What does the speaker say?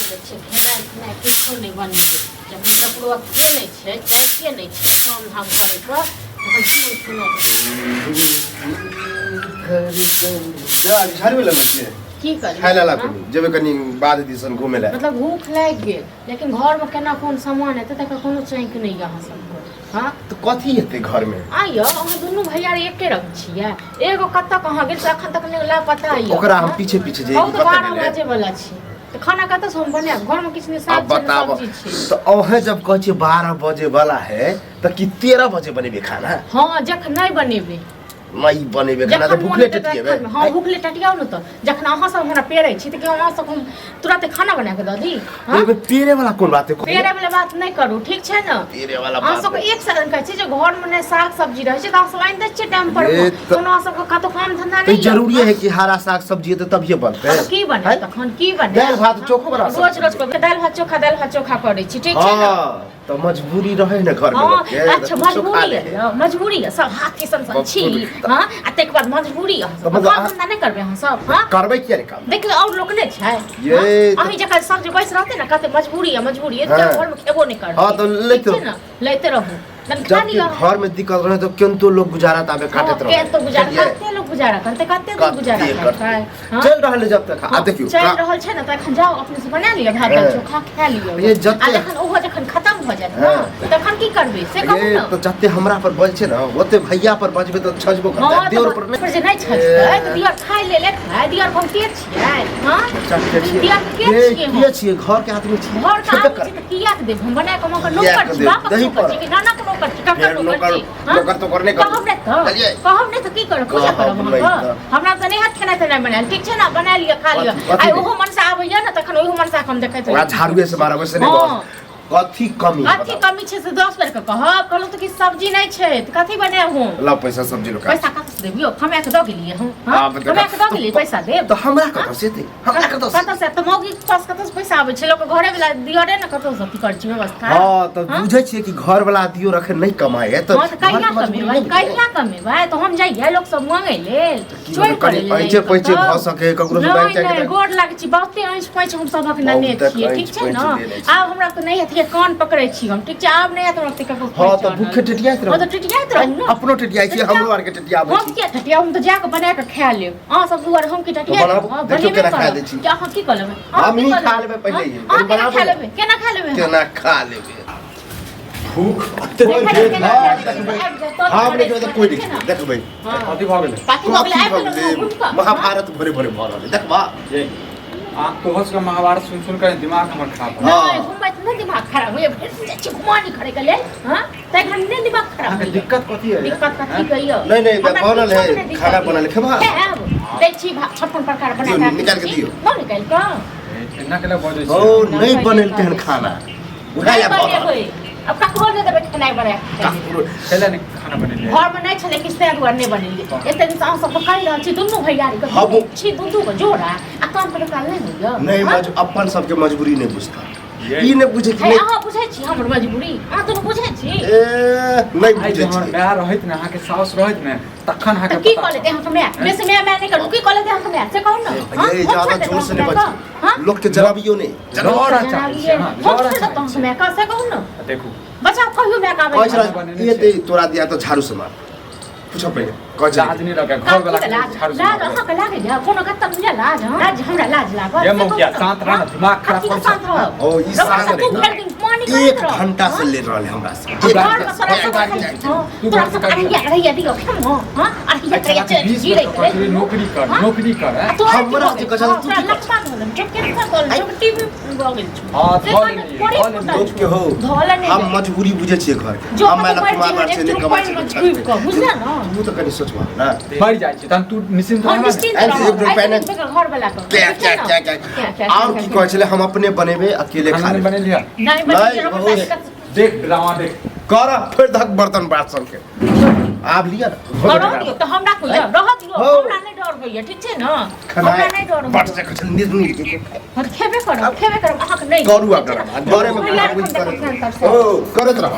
छै खेनाइ पिनाइ किछो नहि बनेबै जखन ककरो अथिए नहि छै चाहते नहि छै काम धाम करैके तखन की खेनाइ झाड़ू लगबै छियै की करी खाय ला कनी जेबै कनी बाध दिसन घूमे ला। मतलब भूख लागि गेल, लेकिन घरमे केना कोन सामान हेतै तकर कोनो चैंक नहि यऽ अहाँ सबके। हँ। तऽ कथी हेतै घरमे? आ यौ, अहाँ दुनू भैयारी एके रंग छियै। एगो कतऽ कहाँ गेल से अखन तक नहि लापता यऽ। ओकरा हम पीछे पीछे जे बहुत कतऽ 12 गेलै? बजे वाला छी तऽ खाना कतऽ से हम बनायब? घरमे किछु नहि साग अब छै ने बताब। सब्जी छै। तऽ अहें जब कहै छियै 12 बजे वाला है तऽ की 13 बजे बनेबै खाना? हँ, जखन नहि बनेबै। नहि बनेबै खाना तऽ जखन मोन भूखले हेतै टटिएबै। तखन। हँ, भूखले टटियाउ ने। तऽ जखन अहाँ सब हमरा पेरै छी तऽ की अहाँ सब हम तुरंत खाना बना कऽ दऽ दी? हँ? एहिमे पेरे वाला कोन बात है? पेरै वाला बात नहि करू, ठीक छै ने? पेरे वाला अहाँ बात सबके नहि। एक साल कहै छी जे घरमे नहि साग सब्जी रहै छै तऽ अहाँ सब आनि दै छियै टाइम पर। ये तऽ- कोनो अहाँ सबके कतौ काम धंधा तऽ नहि यऽ? जरूरी है कि हरा साग सब्जी हेतै तभिए बनतै? आब की बने हैं? तखन की बने? दालि भात चोखो बना सकै रोज रोज के दालि भात चोखा, दालि भात चोखा करै छी, ठीक छै ने? हाँ तऽ मजबूरी रहै ने घरमे लोकके, तऽ अच्छा कुछो खा मजबूरी लै है है। न, मजबूरी है सब हाथ के सन सन छी। बहुत। हाँ, आ तकर बाद मजबूरी है। तऽ मतलब काम अहाँ- धंधा नहि करबै अहाँ सब? हाँ। करबै किया नहि काम? देख ले, और लोक नहि छै? ये हाँ? तऽ- अहीं जकाँ सब जे बैस रहतै ने कहतै मजबूरी है, मजबूरी है। घर में खेबो नहि करतै। हाँ, तऽ लैत ठीक छै ने, लैते रहू तहन खा जबकि लिअ। घर में दिक्कत रहे तो केंतो लोग गुजारा ताबे काटत रहे। के तो गुजारा बुझलियै? कते लोग गुजारा करते, कते लोग गुजारा कते करते? करतै? हाँ? चलि रहल है जब तक आ देखियौ चलि का- रहल छै ने, तऽ एखन जाउ अपने से बना लिअ भात दालि चोखा खा लिअ। ये जते- आ जखन ओहो जखन खतम भऽ जायत ने तखन की करबै से कहू ये ने। तऽ जते हमरा पर बज छै ने ओते भैया पर बजबै तऽ छजबो करतै। हाँ देवर पर तऽ नहि जे नहि छजतै तऽ दियर खाय लेल खाय दियर हम के छियै? हाँ, चट्टे छियै। दियर के ये छियै हम? के छियै? घर के आदमी छियै। घर के खेबे आदमी छी करबै। तऽ किया के देब हम बना कऽ? हम ओकर किया नौकर के छी, देब? बापक दही नौकर पर। छी कि नानाक नौकर छी, ककर फेर नौकर नौकर छी? हाँ? नौकर तोकर नहि करू। कहब नहि तऽ बुझलियै? कहब नहि तऽ की करब? पूजा कहब करब नहि अहाँके? तऽ। हमरा तऽ नहि हैत खेनाइ तेनाइ बनायल, ठीक छै ने? बना लिअ, खा लिअ। कथी- कथी आइ नहि? ओहो मनसा आबैया ने तखन ओहो मनसा के हम देखैत ओकरा रहै छी। झाड़ुए से मारब से नहि। बस कथी कमी है? कथी बताउ। कमी छै से 10 बेर के कहब? कहलहुँ तऽ कि सब्जी नहि छै तऽ कथी बनायब हम? लाउ पैसा, सब्जी लोक। पैसा कतऽ से देबियौ? हमरा के दऽ गेलियै हम? हाँ? आब देखा- हमरा के दऽ गेलियै पैसा देब? तऽ हमरा कतऽ से एतै? हमरा कतऽ से? कतऽ से तऽ मौगी के पास कतऽ से पैसा आबै छै? लोक घरे वाला दियरे ने कतऽ से अथी करै छै व्यवस्था। हाँ तऽ हाँ? बुझै छियै कि घर वाला दियो रखे नहि कमाए है तऽ हाँ तऽ घर कहिया के मजबूरी कमेबै? नहि बुझै। कहिया कमेबै? तऽ हम जइयै लोक सब मांगै लेल? की चोरि कनी करै लेल ऐंचे जाइयै पैंचे कतौ? भऽ सकै, ककरो से बैंक नहि जाके नहि तऽ- गोर लागै छी, बहुते ऐंच पैंच हम सभक नेने बहुते छियै, ठीक ऐंच छै ने? पैंच लेने छी। आब हमरा तऽ नहि हेतै, कान पकड़ै छी हम, ठीक छै? आब नहि हेतै हमरा तऽ ककरो हाँ पैंच तऽ आनल। भूखे टेटियाइत हाँ रहू। तऽ टेटियाइत रहू ने। अपनो टेटियाइ छी, हमरो आरके टेटियाबै हम छी। किया टटियाब? हम तऽ जाकऽ बना कऽ खा लेब अहाँ सब दुआरे। हम की टटियाब? बनाबू, हाँ, देखियौ बनेबे केना खा करब। दै छी। कि अहाँ की कऽ लेबै? अहाँ हमही की कऽ खा लेबै पहिले हाँ? ही। अहाँ केना बनाबू खा ने। लेबै? केना खा लेबै? केना खा लेबै? भूख अते देखै भेल छियै केना है, खा लै छी, देखबै। आबि जाउ, तब हम नहि करै खेबै तऽ छी, कोइ नहि ठीक छै खेतै, ने? देखबै। हाँ। कथी भऽ गेलै? कथी भऽ गेलै? कथी आबि भऽ गेलहुँ गेलै? घुमि कऽ। महाभारत भोरे भोरे भऽ रहल है, देखबा। ये आ तोहर सबके महाभारत सुनि सुनि कऽ दिमाग हमर खराब भऽ नहि हाँ। घुमबै तऽ नहि दिमाग खराब होइए? भरि दिन जाइ छी घुमानी करैके लेल, हाँ, ताहि घड़ी नहि दिमाग खराब अहाँके होइए? दिक्कत कथी है? दिक्कत कथी कहियौ? नहि, नहि, हमरा बनल किछो है, नहि दिक्कत खाना यऽ। बनल है, खेबहा? खायब, दै छी 56 प्रकार बना दियौ, कऽ राखै निकालि कऽ छी। दियौ। दऽ निकालि कऽ। एना केना बजै ओ छी? नहि बनेलकै हन खाना, उएह नहि लए भऽ रहल। बनेबै आब, ककरो नहि देबै खेनाइ बना कऽ। ककरो कैला नहि खाना बनेलियै? घरमे नहि छलै किछु, ताहि दुआरे नहि बनेलियै। एते दिनसँ अहाँ सबके कहि रहल छी, दुनू भैयारी के छी दू दू गो जोड़ा आ काम करे काल नहि होइए? नहि हाँ? अपन सबके मजबूरी नहि बुझता। ये। ई नहि बुझे कि हे नहि। अहाँ बुझै छी हमर मजबूरी? अहाँ दुनू बुझै छी? ए नहि आइ बुझै जे हमर छियै। माय रहैत ने, अहाँके साउस रहैत ने, तखन तऽ अहाँके की पता कऽ लेतै अहाँके माय? बेसी माय माय नहि करू। की कऽ लेतै अहाँके माय से कहू ने? हाँ? ये हम ज्यादा छोड़ि देतहुँ जोर से अहाँके नहि मायके? हाँ? बजू, लोक के जराबियो नहि। लड़ऽ चाहै छी जनाबिये अहाँ, हम लड़ऽ छोड़ि चाहै देतहुँ अहाँके छी। मायके से कहू ने। देखू बचाउ, कहियो मायके आबै कहै छलै। छलै बनेने ये छियै। ते तोरा दिया तऽ झाड़ू से मार। पूछो पहिले कहै छलै। लाज नहि लगै घर वाला कथी के लाज? झाड़ू से लाज मारबै? अहाँके लागैया कोनो गत्ता बुझल लाज? हाँ? लाज हमरा लाज लागत ये से कहू मौगिया, ने? शांत रह ने, हाँ? दिमाग खराब कथी के करै छै। शांत रहब? ओ ई रउआ शांत सब तू रही। भरि दिन पानी एक करैत रह। घंटा से हाँ? ले रहल है हमरा से। तू एक गाड़ी घरमे घंटा तोरा से सब गाड़ी अखन जाइ छै। हाँ, तू तोरा घर सब से गाड़ी अरहिया अरहिया दियौ खेमो, हाँ? अरहिया अच्छा, अरहिया अहाँके 20 जीरै बेर कहै छलियै, नौकरी कर, हाँ? नौकरी कर, आ हैं? तोरा की हमरा भऽ जे गेल? कहै छलै, हाँ, तू तोरा की कर? लकवा धऽ लेने छौ, कैंसर धऽ लेने छौ, टीबी भऽ गेल छौ। हाँ, से धऽ कहने लेलियै, थोड़े धऽ लेलियै। फूटल लोक के हो धऽ लेने हम छै। मजबूरी बुझै छियै घर के। जो हम कतौ मानि मरि कुमार जइहें, छै एक नहि चुप कमाइ पानिमे छै। डूबि कऽ, बुझले ने? तू तऽ कनि सोचबा ने। मरि जाइ छी तहन तू निश्चिन्त हम रहबे ने। निश्चिन्त आइ रहब। एक बेर आइ पहिने- से घर वाला के। क्या ठीक छै क्या ने? क्या क्या क्या, क्या, आओर क्या, की क्या? कहै छलै, हम अपने बनेबै, अकेले खाना खा नहि लेबै। बनेलियै? नहि नहि, बनेलियै, रउआ बहुत- सास देख ड्रामा देख। कर फेर धक बर्तन बासन के आब लिअ ने धो रहऽ देबै। दियौ तऽ हमरा कोइ रहऽ दियौ। हौ। हमरा नहि डर होइए, ठीक छै ने? हमरा नहि डर बट होइए। से कहै छलै निर् के हम खेबे करब, खेबे करब, अहाँके नहि करू ठीक छै आब ने? घरेमे भैया एखन देखब ओ करैत रह।